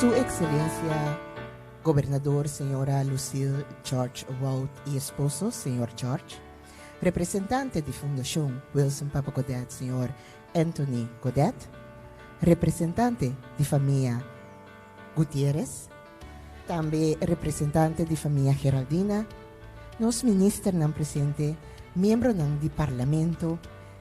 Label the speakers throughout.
Speaker 1: Su Excelencia Gobernador Señora Lucille George Wout y esposo Señor George, representante di Fundacion Wilson Papa Godett Señor Anthony Godett, representante di famia Gutierrez, tambe representante di famia Geraldina, nos ministernan presente, miembronan di Parlamento,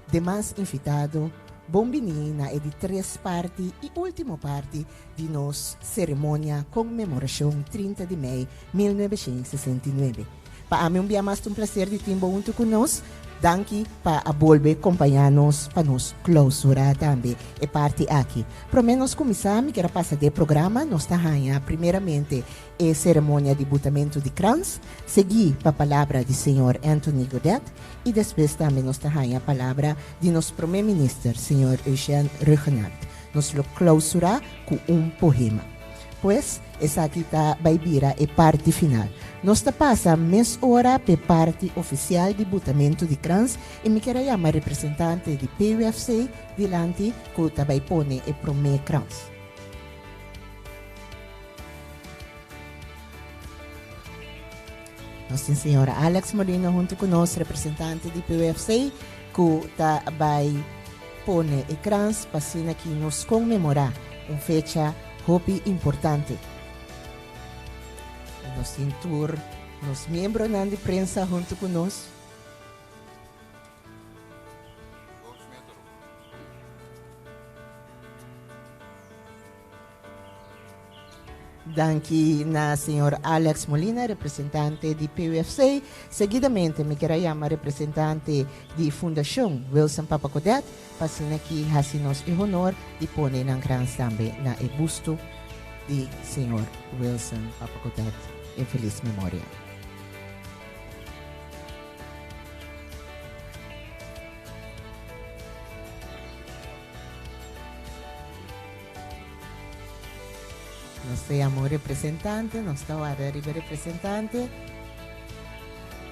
Speaker 1: demas invitado, bon bini na e di tres parti y ultimo parti di nos ceremonia conmemoracion 30 di mei 1969. Pa ami un bia mas ta un placer di tin bo hunto cu nos. Danki pa a bolbe compaña nos pa nos clausura tambe e parti aki. Prome nos cuminsa mi kier a pasa den programa. Nos ta haña primeramente e ceremonia di butamento di krans, sigui pa palabra di señor Anthony Godett y despues tambe nos ta haña palabra di nos prome minister señor Eugène Rhuggenaath. Nos lo clausura cu un poema. Pues, esaki ta bai bira e parti final. Nos ta pasa mes ora p'e parti ofisial di butamentu di krans i mi kier a yama representante di PUFC dilanti ku ta bai pone e promé krans. Nos tin señora Alex Molina huntu ku nos, representante di PUFC, ku ta bai pone e krans pa asina ki nos konmemorá un fecha hopi importante. I nos tin tur nos miembronan di prensa huntu ku nos. Danki na señor Alex Molina, representante di PUFC. Seguidamente mi kier a yama representante di Fundacion Wilson Papa Godett pa asina ki haci nos e honor di pone nan krans tambe na e busto di señor Wilson Papa Godett en feliz memoria. Nos ta yama un representante, nos ta warda riba e representante.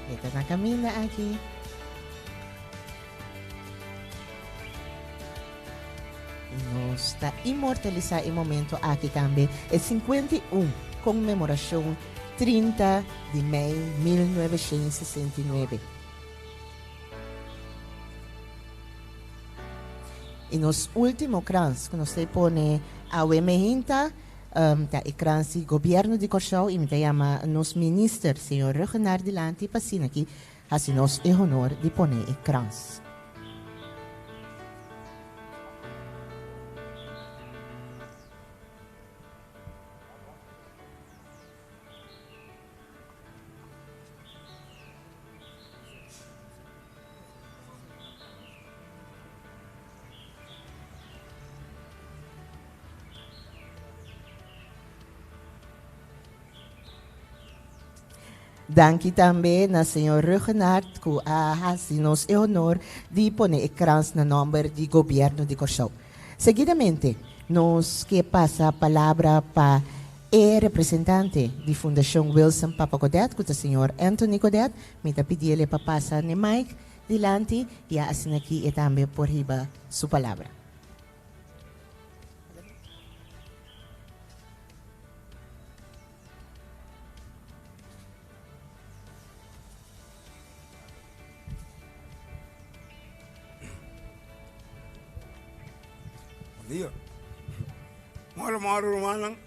Speaker 1: E ta na caminda aki. Y nos ta inmortalisa e momento aki tambe, e 51 conmemoracion 30 di mei 1969. Y nos ultimo krans cu nos ta pone awe mehinta ta e krans di Gobierno di Corsou y mi ta yama nos Minister señor Rhuggenaath dilanti pa asina aki haci nos e honor di pone e krans. Danki tambe na señor Rhuggenaath ku a hasi nos e honor di pone e krans na nòmber di Gobièrnu di Kòrsou. Seguidamente nos ke pasa palabra pa e representante di Fundashon Wilson Papa Godett ku ta señor Anthony Godett. Mi ta pidi el pa pasa n'e mic dilanti ya asina ki e tambe por hiba su palabra.
Speaker 2: Bon dia. Moro moro rumannan.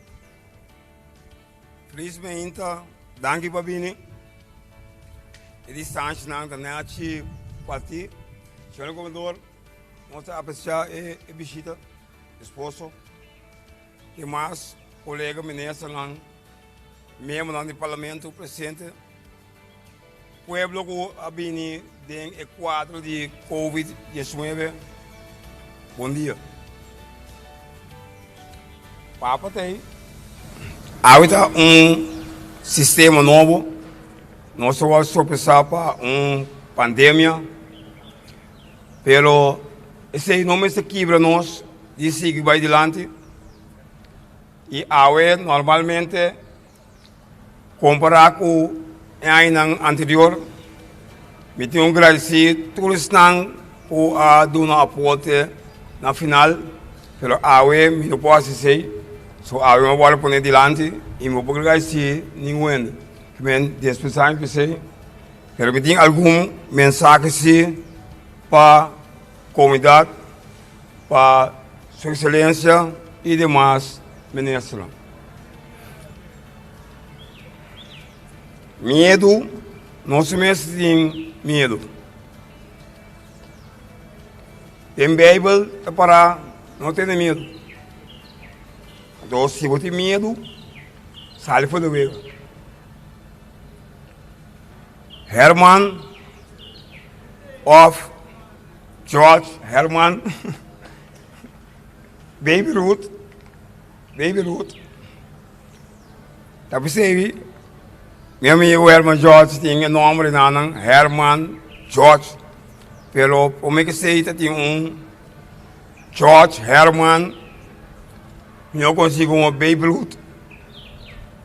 Speaker 2: Feliz meinta, danki pa bini. E distancianan ta nechi parti. Señor Gobernador, nos ta aprecia e bishita, esposo, demas colega ministernan, miembronan di parlamento presente, pueblo cu a bini den e cuadro di Covid 19, bon dia. Papa ta ei. Awe ta un sistema nobo. Nos ta wòrdu sorpresá pa un pandemia, pero esei no mester kibra nos di sigui bai dilanti. I awe normalmente kompará ku e añanan anterior, mi tin ku gradisí tur esnan ku a duna aporte na final, pero awe mi no por hasi esei. So awe mi a wòrdu pone dilanti i mi no por gradisí ningun hende. Ki men despensá mi p'esei, pero mi tin algun mensahe sí pa komunidat, pa Su Ekselensia i demas ministernan. Miedu, nos mester tin miedu. Den Beibel ta pará, No tene miedu. Anto si bo tin miedu, sali for di wega. Herman of George Herman, Baby Ruth, Baby Ruth, ta p'esei mi amigu Herman George tin e nomber di nan, Herman George, pero prome ku esei ta tin un George Herman, mi no konosí komo Babe Ruth,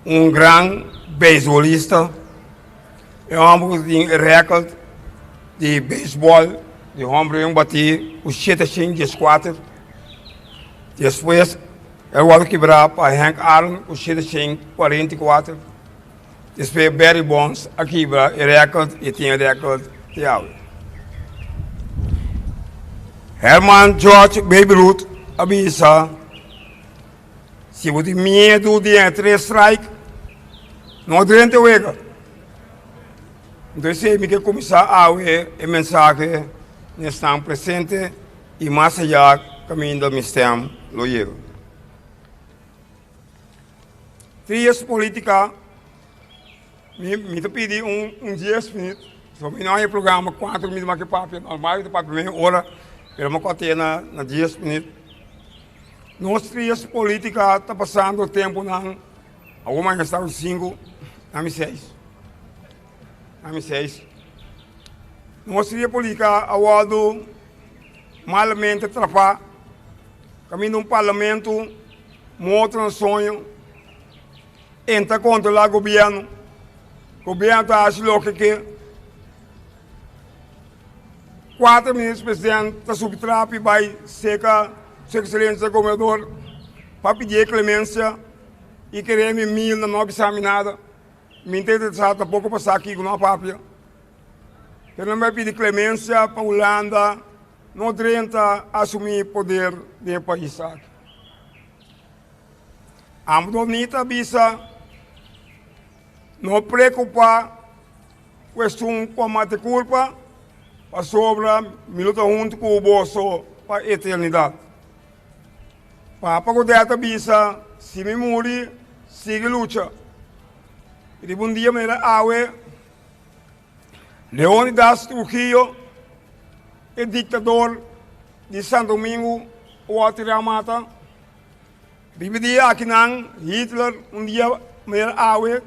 Speaker 2: un gran beisbolista, e homber ku tin e rèkòrt di beisbòl di homber ku bati ku 714, despues el wòrdu kibrá pa Hank Aaron ku 744, despues Barry Bonds a kibra e rèkòrt i tin e rèkòrt te awe. Herman George Babe Ruth a bisa, Si bo tin miedu di e tres strike, no drenta e wega. Enton esei mi ke kuminsá awe e mensahe na esnan presente i mas ayá kaminda mi stèm lo yega. Trias politica, mi mi ta pidi un un dies minüt, pasobra mi no haña programa kuantu mi ta papia, normal mi ta papia media ora, pero mi a kòrt'é na na dies minüt. Nos trias politica ta pasando tempunan, awor mañana sta sinku, nami seis, nami seis. Nos tria politica a wòrdu malamente trapá, kaminda un parlamento Motra un soño, entra controla gobierno, gobierno ta haci loke ke. Cuatro minister president ta subi trapi bay seca su excelencia gobernador pa pidié clemencia y kere mi mil no a bisa mi nada. Mi ta interesa tampoco pa sa kico no a papia. Pero nan bay pidi clemencia pa Hulanda no drenta asumi poder den e pais aki. Ambos nita bisa no preocupa cu esun cu a mata e culpa, pasobra mi lo ta hunto cu boso pa eternidad. Papa Godel ta bisa, si mi muri, sigui lucha. Riba un dia manera awe, Leonidas Trujillo, e dictador di Santo Domingo, a tira mata. Riba dia akinan, Hitler, un dia manera awe,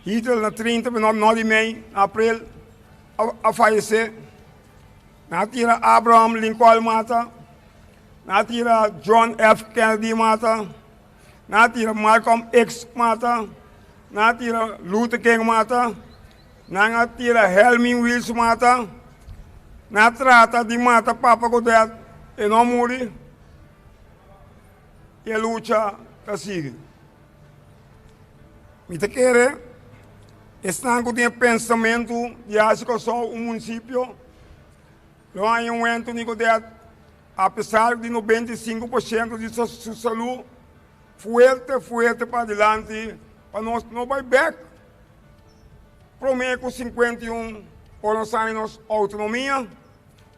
Speaker 2: Hitler na 30 no di mei, na april, a fayesé. Nan a tira Abraham Lincoln mata, nan a tira John F. Kennedy mata, nan a tira Malcolm X mata, nan a tira Luther King mata, nan a tira Helmin Wiels mata, nan a trata di mata Papa Godett, e no a muri. E lucha ta sigui. Mi ta kere esnan ku tin e pensamentu di hasi Kòrsou un munisipio lo haña un Anthony Godett apesar di 95% di su salú fuerte fuerte padilanti pa nos no bai bèk promé ku 51 ora nos haña nos outonomia,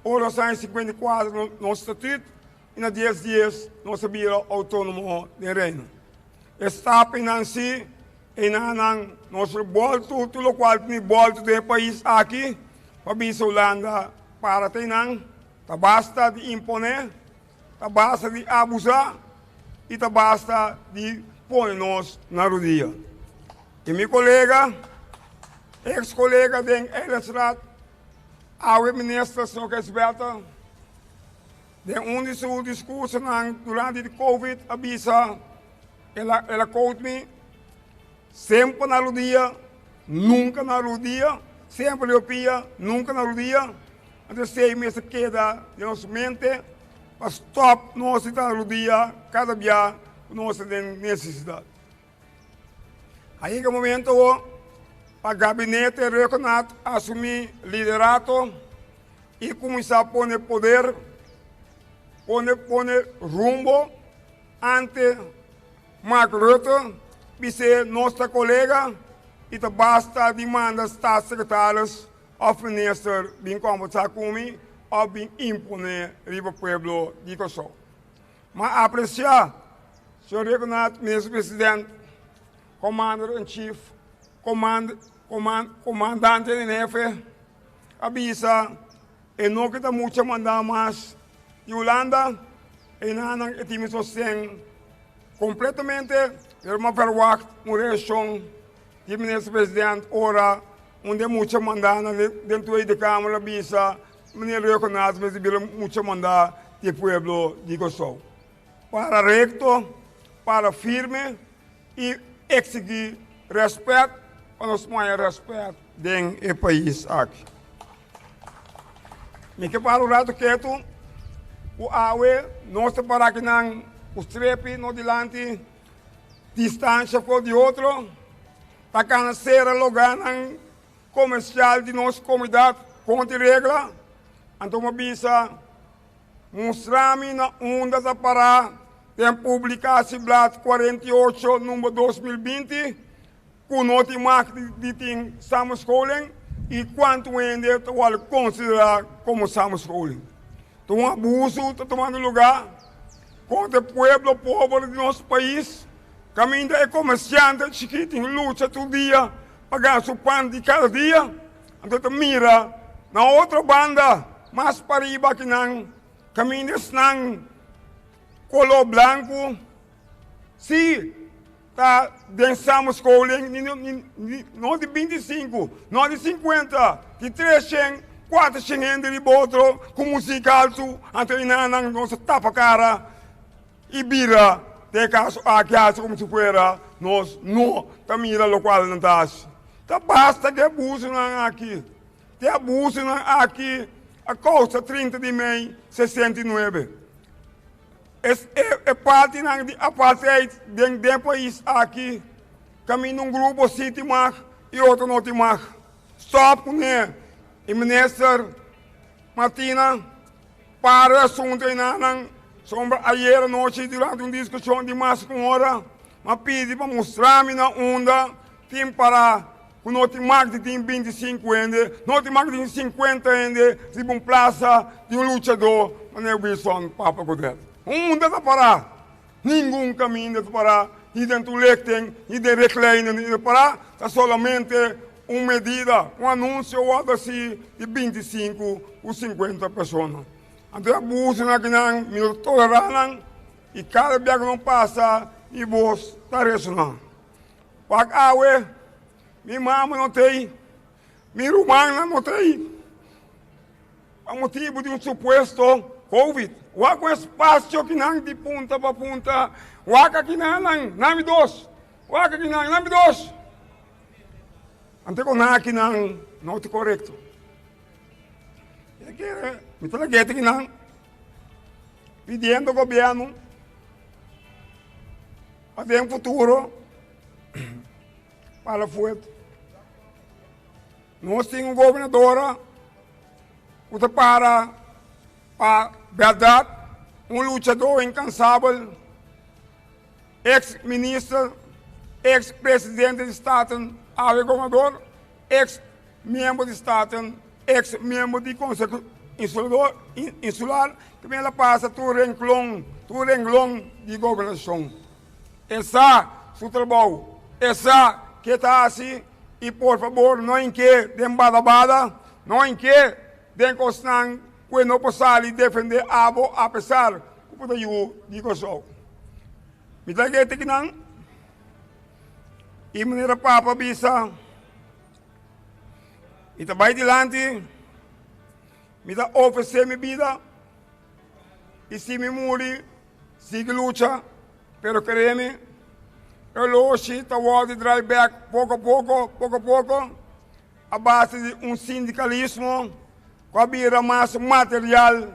Speaker 2: ora nos haña 54 nos statüt. I na dies dies nos a bira outónomo den Reino. E stapnan si, einanan nos lo bòltu tur lokual tin di bòltu den e pais aki pa bisa Hulanda para ta einan, ta basta di imponé, ta basta di abusá i ta basta di pone nos na rudia. I mi kolega, eks kolega den Eilandsraad, awe minister señor Gijsbertha, Den un di su discursonan durante di Covid a bisa, el a el a quote mi, Semper na rudia, nunca na rudia, semper riba pia, nunca na rudia. Anto esey mester keda den nos mente pa stop nos di ta na rudia cada bia. ku nos ta den nesesidat. A yega momento awor pa Gabinete Rhuggenaath asumí liderato i kuminsá pone poder, pone pone rumbo ante Mark Rutte, bis'é nos ta kolega i ta basta di manda staatssecretaris òf minister bin kòmbersá ku mi òf bin imponé riba pueblo di Kòrsou. Ma apresiá, señor Rhuggenaath, Minister President, Commander in Chief, Command, Command, Comandante en Hefe, a bisa e no ke ta mucha mandá mas di Hulanda, enanan e tin mi sosten completamente, pero mi a verwacht un reaccion di Minister President ora un den mucha mandanan den Tweede Kamer a bisa Meneer Rhuggenaath mester bira mucha mandá di e pueblo di Kòrsou. Para rekto, para firme i eksigí rèspèt pa nos maya rèspèt den e pais aki. Mi ke para un ratu ketu ku awe nos ta para akinan ku strepi nos dilanti, distansha for di otro, ta kana sera loganan komersial di nos komunidat kontra regla, anto mi a bisa, Mustra mi na unda ta pará den Publicatieblad 48 number 2020 ku no tin mag di tin samenscholing i kuantu hende ta wòrdu konsiderá komo samenscholing. Ta un abusu ta tumando lugá kontra e pueblo pober di nos pais kaminda e komersiante chikí tin lucha tur dia pa gana su pan di kada dia. Anto ta mira na otro banda mas pariba akinan kaminda esnan koló blanku si ta den samenscholing no di 25, no di 50, di 300, 400 hende riba otro ku musik altu anto enanan nos ta tapa kara i bira den e kaso aki hasi komo si fuera nos no ta mira lokual nan ta hasi. Ta basta ku e abusonan aki. Te abusonan aki a kousa 30 di mei 69. Es e e partinan di apartheid den den pais aki kaminda un grupo si tin mag i otro no tin mag. Stòp kuné i minister Martina para e asuntu einanan sombra ayer anochi durante un diskushon di mas ku un ora m'a pidi pa mustra mi na unda tin para ku no tin mag di tin 25 hende, no tin mag di tin 50 hende riba un plasa di un luchadó manera Wilson Papa Godett. Unda ta pará? Ningun kaminda ta pará, ni den toelichting, ni den richtlijnen, ni ta pará, ta solamente un medida, un anunsio wòrdu hasi di 25 ku 50 persona. Anto e abusonan akinan mi no ta tolerá nan i kada bia ku nan pasa mi bos ta resoná. Wak awe, mi mama no t'ei, mi rumannan no t'ei, pa motibu di un supuesto Covid. Wak un espasio kinan di punta pa punta, wak akinanan, nami dos, wak akinan, nami dos. Ante ku nan akinan no ta korekto. Mi kere, mi ta lag'é kinan pidiendo gobièrnu. Pa den futuro para fuerte. Nos tin un gobernadora ku ta para pa bèrdat, un luchadó inkansabel, eks minister, eks presidente di Staten, awe gobernador, eks miembro di Staten, eks miembro di Konseho Insular, ku el a pasa tur renklon, tur renglon di gobernashon. E sa su trabou, e sa ke ta hasi i por fabor no hink'é den badabada, no hink'é den kosnan ku e no por sali defendé abo apesar ku bo ta yu di Kòrsou. Mi ta gete kinan i manera Papa bisa. Mi ta bai dilanti, mi ta ofresé mi bida, i si mi muri, sigui lucha, pero kere mi, e oloshi ta wòrdu drai bèk poko poko, poko poko, a base di un sindikalismo ku a bira mas material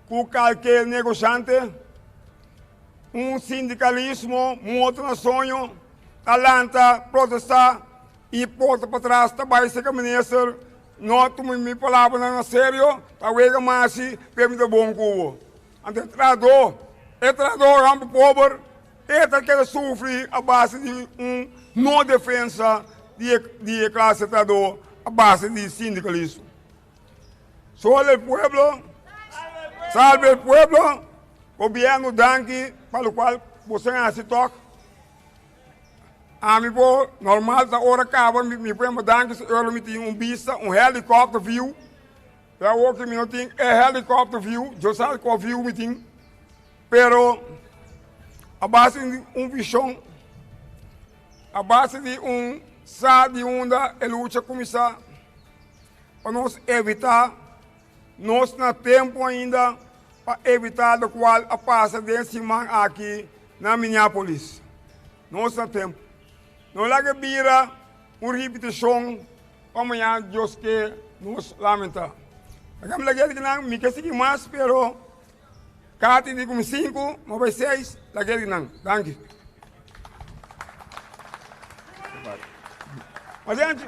Speaker 2: ku kalke negoshante. Un sindikalismo morto na soño ta lanta protestá i porta patras ta bai serka minister no tuma mi palabranan na serio ta wega masi p'e mi ta bon ku bo. Anto e trahadó, e trahadó rampa pober e ta keda sufri a base di un no defensa di e klase trahadó a base di sindikalismo. Solo el pueblo, salve el pueblo, gobierno danki pa locual boso a haci toch. Ami por normal ta ora caba mi por yama danki si ora mi tin un bista, un helicopter view. Pero awor que mi no tin e helicopter view, yo sa cual view mi tin. Pero a base di un vision, a base di un sa di unda e lucha cuminsa. Pa nos evitá, nos na tempu ainda pa evitá lokual a pasa den siman aki na Minneapolis. Nos na tempu. No laga bira un ripitishon pa mañana Dios ke nos lamentá. Laga mi lag'é nan, mi ke sigui mas pero Kati di ku mi sinku, mi bai seis, lag'é di nan. Danki. Adiante.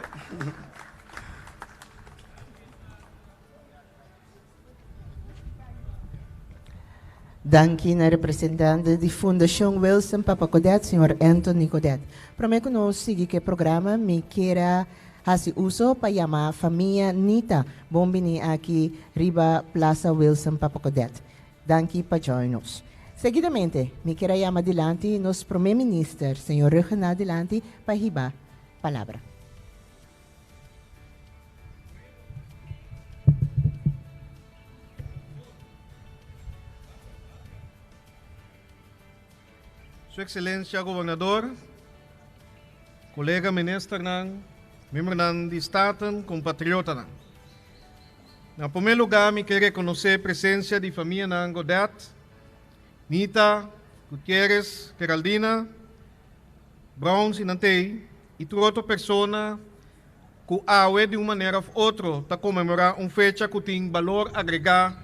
Speaker 1: Danki na representante di Fundashon Wilson Papa Godet, señor Anthony Godet. Promé ku nos sigui ku e programa, mi kier a hasi uso pa yama famia Nita bon bini aki riba Plaza Wilson Papa Godet. Danki pa join nos. Seguidamente, mi kier a yama dilanti nos Prome Minister, señor Rhuggenaath dilanti pa hiba palabra.
Speaker 3: Su Excelencia Gobernador, colega ministernan, miembronan di Staten, compatriotanan. Na prome lugar mi ke reconoce presencia di famianan Godet, Nita, Gutierrez, Geraldina, Browns y nan tey y tur otro persona cu awe di un manera of otro ta conmemora un fecha cu tin balor agrega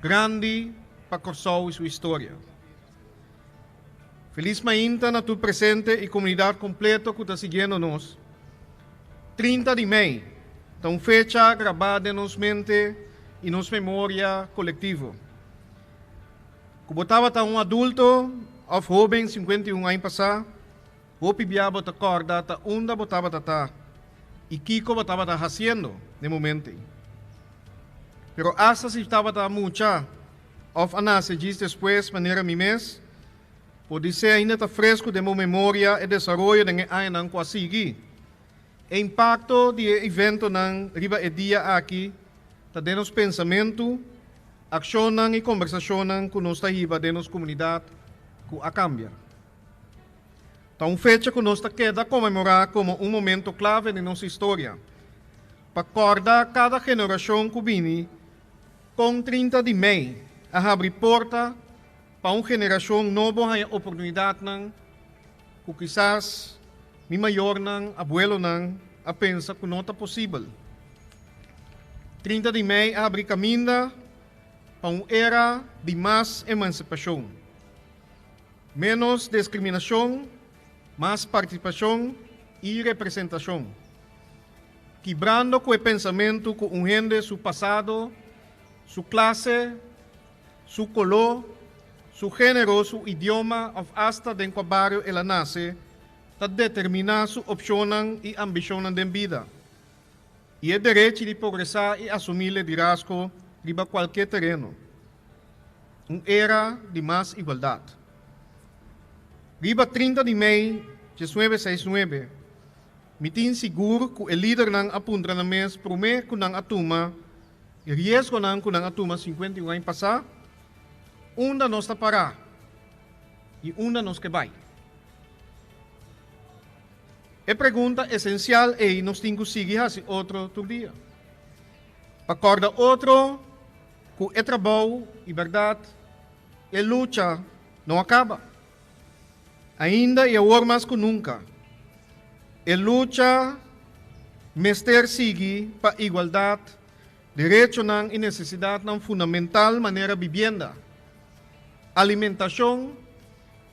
Speaker 3: grandi pa Corsou y su historia. Feliz mainta na tur presente y comunidad completo cu ta siguiendo nos. 30 di mei ta un fecha grabá den nos mente y nos memoria colectivo. Cu bo tabata un adulto of hoben 51 aña pasá, hopi bia bo ta corda ta unda bo tabata ta y kico bo tabata haciendo den momento ei. Pero hasta si tabata mucha of a nace djis despues manera mi mes, podisé ainda ta fresco den bo memoria e desaroyo den e añanan cu a sigui. E impacto di e eventonan riba e dia aki ta den nos pensamentu, accionnan y combersacionnan cu nos ta hiba den nos comunidad cu a cambia. Ta un fecha cu nos ta keda conmemora como un momento clave den nos historia, pa corda cada generacion cu bini con 30 di mei a habri porta pa un generacion nobo haña oportunidadnan cu kisas mi mayornan, abuelonan a pensa cu no ta posibel. 30 di mei a habri caminda pa un era di mas emancipacion, menos discriminacion, mas participacion y representacion, kibrando cu e pensamento cu un hende su pasado, su clase, su color, su genero, su idioma of hasta den cua bario el a nace ta determina su opcionnan y ambicionnan den bida y e derechi di progresa y asumi liderazgo riba cualkier tereno. Un era di mas igualdad. Riba 30 di mei 1969, mi tin sigur cu e lidernan a puntra nan mes prome cu nan a tuma e riesgonan cu nan a tuma 51 aña pasa, unda nos ta para y unda nos ke bay? E pregunta esencial ey nos tin cu sigui haci otro tur dia. Pa corda otro cu e trabou y berdad, e lucha no a caba. Ainda y awor mas cu nunca, e lucha mester sigui pa igualdad, derechonan y necesidadnan fundamental manera bibienda, alimentacion.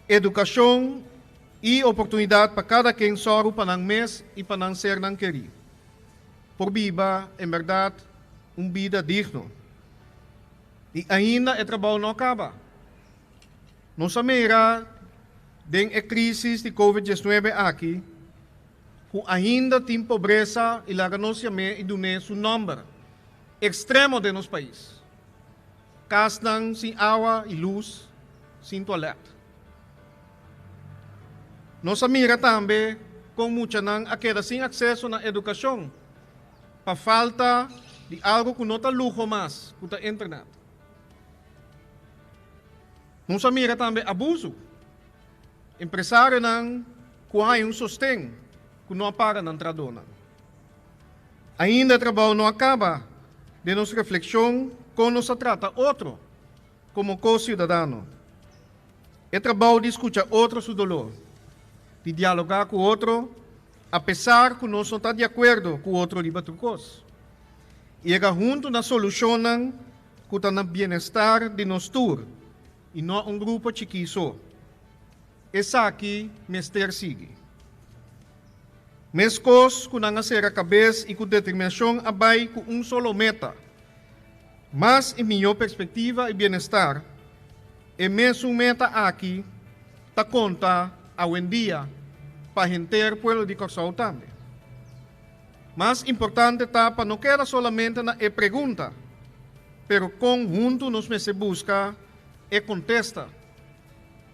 Speaker 3: Edukashon i oportunidat pa kada ken sòru pa nan mes i pa nan sernan kerí por biba en bèrdat un bida digno. I ainda e trabou no a kaba. Nos a mira den e krísis di Covid 19 aki ku ainda tin pobresa i laga nos yam'é i dun'é su nòmber, ekstremo den nos pais. Kasnan sin awa i lus, sin tualèt. Nos a mira tambe kon muchanan a keda sin akseso na edukashon pa falta di algu ku no ta luho mas, ku ta internet. Nos a mira tambe abusu. Empresarionan ku haña un sosten ku no a paga nan trahadónan. Ainda e trabou no a kaba den nos reflekshon kon nos a trata otro komo ko-siudadano. E trabou di skucha otro su doló, di dialogá ku otro apesar ku nos no ta di akuerdo ku otro riba tur kos, i yega huntu na solushonnan ku ta na bienestar di nos tur i no un grupo chikí so. Esaki mester sigui. Meskos ku nan a sera kabes i ku determinashon a bai ku un solo meta, mas i mihó perspektiva i bienestar, e mesun meta aki ta konta awendia pa henter pueblo di Kòrsou tambe. Mas importante ta pa no keda solamente na e pregunta, pero kon huntu nos mester buska e kontesta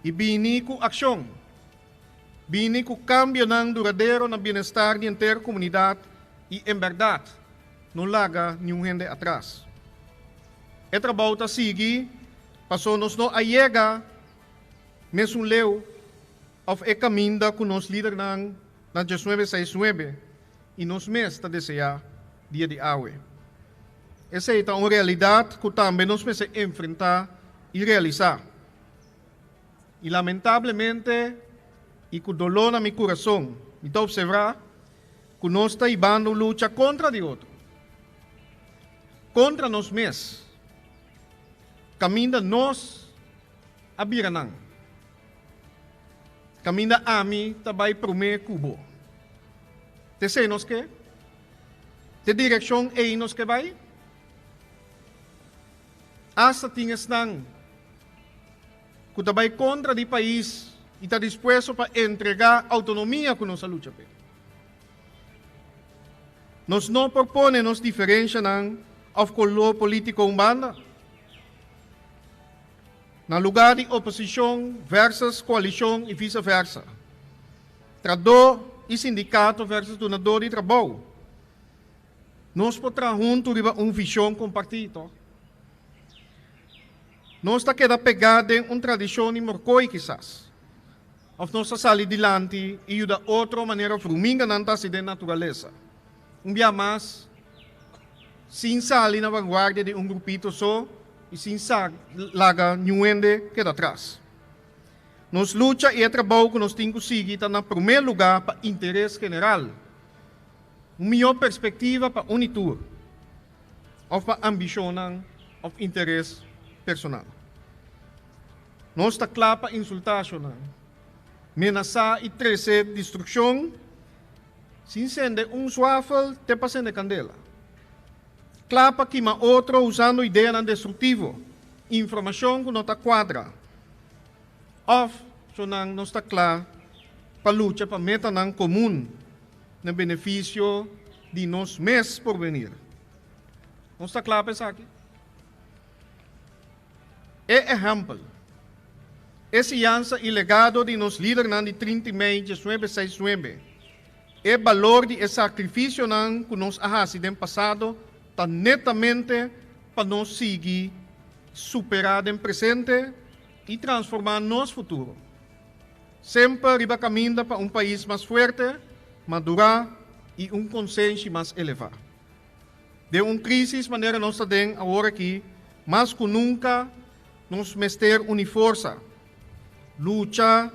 Speaker 3: i bini ku akshon, bini ku kambionan duradero na bienestar di henter komunidat i en bèrdat no laga niun hende atras. E trabou ta sigui paso nos no a yega mesun leu òf e kaminda ku nos lidernan na diesnuebe seis nuebe i nos mes ta deseá dia di awe. Esei ta un realidat ku tambe nos mester enfrentá i realisá. I lamentablemente i ku doló na mi kurason mi ta opservá ku nos ta hibando un lucha kontra di otro, kontra nos mes, kaminda nos a bira nan. Kaminda ami ta bai promé ku bo. T'esei nos ke? T'e direkshon ei nos ke bai? Asta tin esnan ku ta bai kontra di pais i ta dispuesto pa entregá outonomia ku nos a lucha p'e. Nos no por pone nos diferenshanan òf koló polítiko un banda. Na lugá di oposishon versus koalishon i vise versa. Trahadó i sindikato versus dunadó di trabou. Nos por traha huntu riba un vishon kompartí, tòg? Nos ta keda pegá den un tradishon di morkoi kisas, òf nos ta sali dilanti i yuda otro manera fruminganan ta hasi den naturalesa. Un bia mas, sin sali na vanguardia di un grupito so i sin sa laga niun hende keda atras. Nos lucha i e trabou ku nos tin ku sigui ta na promé lugá pa interes general, un mihó perspektiva pa un i tur, òf pa ambishonnan òf interes personal. Nos ta kla pa insultá shonnan, menasá i trese destrukshon sin sende un swafel te pa sende kandela. Kla pa kima otro usando ideanan destruktivo, informashon ku no ta kuadra. Òf shonnan nos ta kla pa lucha pa metanan komun na benefisio di nos mes porvenir. Nos ta kla pa esaki? E ehèmpel, e siñansa i legado di nos lidernan di 30 mei 1969, e balor di e sakrifisionan ku nos a hasi den pasado ta netamente pa nos sigui superá den presente i transformá nos futuro. Semper riba kaminda pa un pais mas fuerte, madurá i un konsenshi mas elevá. Den un krísis manera nos ta den awor aki, mas ku nunka nos mester uni forsa, lucha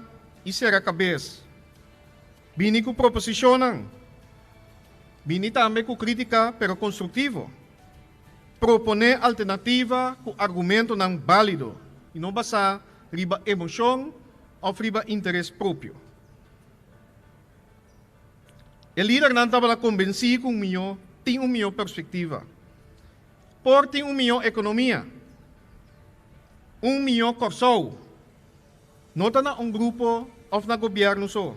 Speaker 3: i sera kabes. Bini ku proposishonnan. Bini tambe ku krítika pero konstruktivo. Proponé alternativa ku argumentonan bálido i no basá riba emoshon. òf riba interes propio. E lidernan tabata konbensí ku un mihó tin un mihó perspektiva. Por tin un mihó ekonomia. Un mihó Kòrsou. No ta na un grupo òf na gobièrnu so.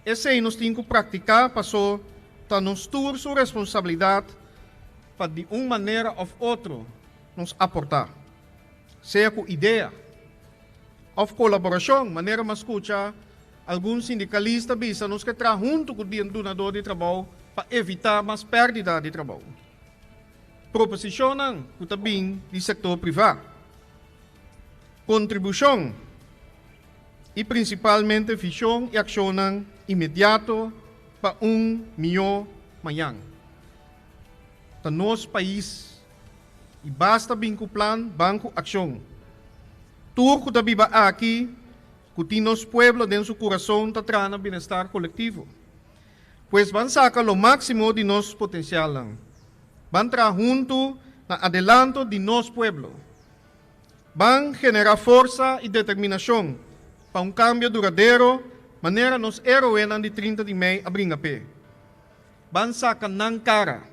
Speaker 3: Esei nos tin ku praktiká pasó ta nos tur su responsabilidat pa di un manera òf otro nos aportá, sea ku idea òf kolaborashon, manera m'a skucha algun sindikalista bisa nos ke traha huntu ku dunadó di trabou pa evitá mas pèrdida di trabou. Proposishonnan ku ta bin di sektor privá. Kontribushon i prinsipalmente vishon i akshonnan inmediato pa un mihó mañan. Ta nos pais i basta bin ku plan, ban ku akshon. Tur ku ta biba aki ku tin nos pueblo den su kurason ta traha na bienestar kolektivo. Pues ban saka lo máksimo di nos potensialnan. Ban traha huntu na adelanto di nos pueblo. Ban generá forsa i determinashon pa un kambio duradero manera nos héroenan di 30 di mei a bringa p'e. Ban saka nan kara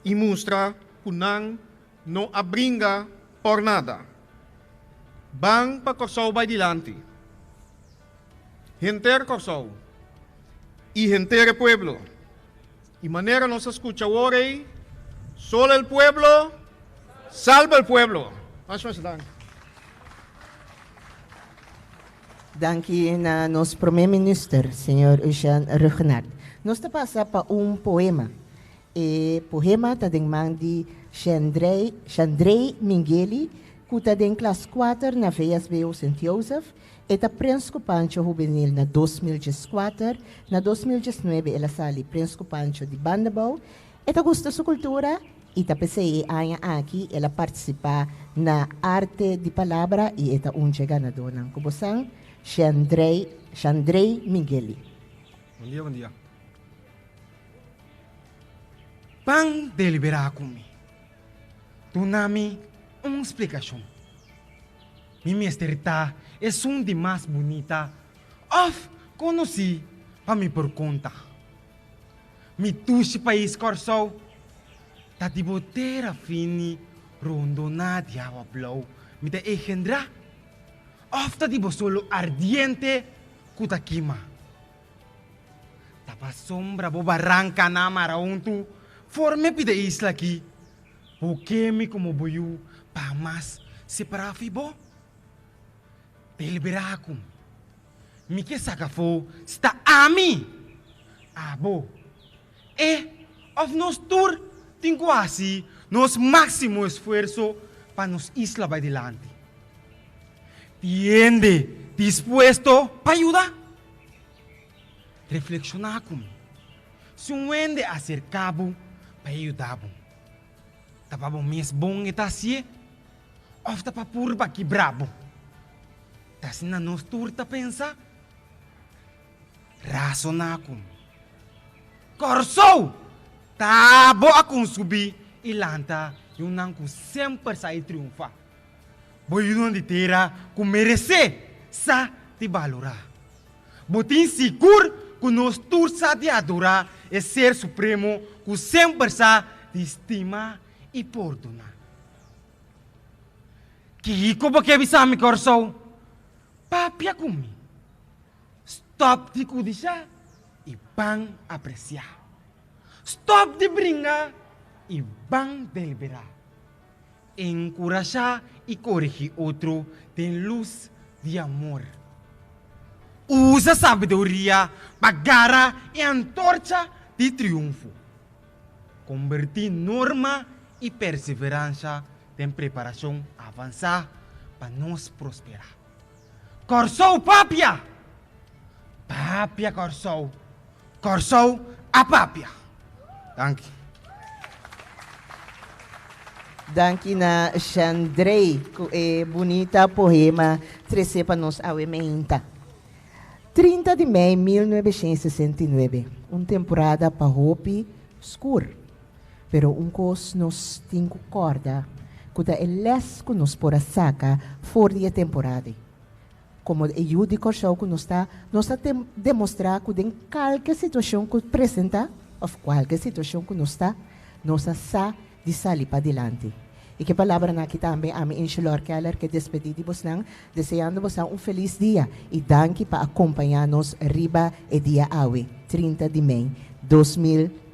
Speaker 3: i mustra ku nan no a bringa por nada. Ban pa Kòrsou bai dilanti. Henter Kòrsou i henter e pueblo. I manera nos a skucha awor ei, Solo el pueblo salva el pueblo. Masha masha danki.
Speaker 1: Danki na nos Prome Minister, señor Eugène Rhuggenaath. Nos ta pasa pa un poema. E poema ta den man di Shandrey Shandrey Mingeli, ku ta den klas kuater na VSBO Sint Jozef. E ta Prins ku Pancho Hubenil na 2014. Na 2019 el a sali Prins ku Pancho di Bandabou. E ta gusta su kultura i ta p'esei e aña aki el a partisipá na Arte di Palabra i e ta un dje ganadónan. Ku bosan, Shandrey Shandrey Mingeli.
Speaker 4: Bon dia, bon dia. Ban deliberá ku mi. Duna mi un splikashon. Mi mester ta esun di mas bunita òf konosí pa mi por konta. Mi dushi pais Kòrsou ta di bo tera fini rondoná di awa blou mi ta engendrá òf ta di bo solo ardiente ku ta kima. Ta pasobra bo barankanan mara huntu forma e pida isla aki. Bo ke mi komo bo yu pa hamas separá fi bo? Deliberá ku mi. Mi ke saka afó si ta ami, abo, e òf nos tur tin ku hasi nos máksimo esfuerso pa nos isla bai dilanti. Tin hende dispuesto pa yuda? Reflekshoná ku mi. Si un hende aserká bo pa e yuda bo, ta pa bo mes bon e ta hasié òf ta pa purba kibrá bo? Ta asina nos tur ta pensa? Rasoná ku mi. Kòrsou! Ta bo a konsubí i lanta yunan ku semper sa i triunfá. Bo yunan di tera ku meresé sa di balorá. Bo tin sigur ku nos tur sa di adorá e Ser Supremo ku semper sa di stima i pordoná. Kiko bo ke bisa mi, Kòrsou? Papia ku mi. Stòp di kudishá i ban apresiá. Stòp di bringa i ban deliberá. Enkurashá i korigí otro den lus di amor. Usa sabiduria pa gara e antorcha di triunfo. Kombertí norma i perseveransha den preparashon avansá pa nos prosperá. Kòrsou papia! Papia Kòrsou! Kòrsou a papia! Danki.
Speaker 1: Danki na Shandrey ku e bunita poema trese pa nos awe meinta. 30 di mei 1969, un temporada pa hopi skur. Pero un kos nos tin ku kòrda ku ta e lès ku nos por a saka for di e temporada ei. Komo e yu di Kòrsou ku nos ta, nos ta demostrá ku den kalke situashon ku presentá òf kualke situashon ku nos ta, nos a sa di sali padilanti. I ku e palabranan aki tambe ami Inshelor Keller ke despedí di bosnan, deseando bosnan un felis dia i danki pa a kompañá nos riba e dia awe, 30 di mei 2000.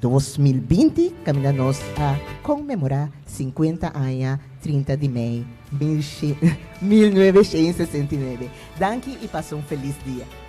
Speaker 1: 2020, kaminda nos a konmemorá 50 aña 30 di mei 1969. Danki i pasa un felis dia.